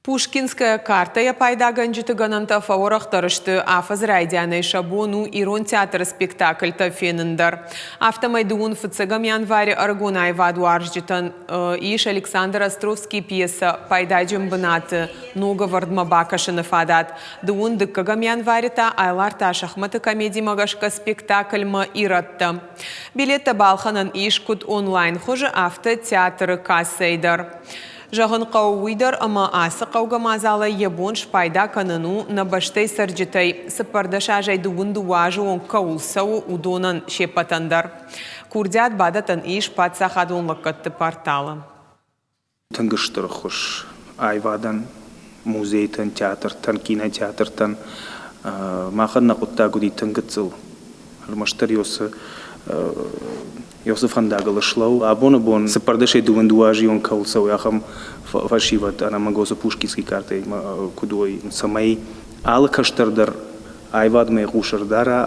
Пушкинская карта-йӕ пайдагӕнджыты гӕнӕнтӕ фӕуӕрӕхдӕр сты. Афӕдзы райдианӕй сӕ бон у ирон театры спектакльтӕ фенын дӕр. Афтӕмӕй дыууын фыццӕгӕм январы ӕрыгон аивадуарзджытӕн ис Александр Островскийы пьесӕ «Пайдаджын бынаты» ног ӕвӕрдмӕ бакӕсыны фадат. Дыууын дыккӕгӕм январы та Айларты Асӕхмӕты комедимӕ гӕсгӕ спектакльмӕ «Ирӕттӕ». Билеттӕ балхӕнӕн ис куыд онлайн хуызы, афтӕ театры кассӕйы дӕр. Зӕгъын хъӕуы уый дӕр, ӕмӕ ацы хъӕугӕ мадзалӕй йӕ бон спайда кӕнын у нӕ бӕстӕйы цӕрджытӕй 14 азӕй 22 азы онг кӕуыл цӕуы, уыдонӕн се ппӕтӕн дӕр. Курдиат бадӕттӕн ис паддзахадон лӕггӕдты порталы. Тынг стыр ӕххуыс аивадӕн, музейтӕн, театртӕн, кинотеатртӕн. Махӕн нӕ хъуыддаг уыди тынг гыццыл. Ӕрмӕстдӕр Йосы фӕндагыл слӕуу. Абоны бон цыппӕрдӕсӕй дыууын азы онг кӕуыл цӕуы, ахӕм фӕсивӕд ӕнӕмӕнг уыцы Пушкинский картӕимӕ куыд уой, цӕмӕй алы кӕстӕр дӕр аивадмӕ йӕ хъус ӕрдара.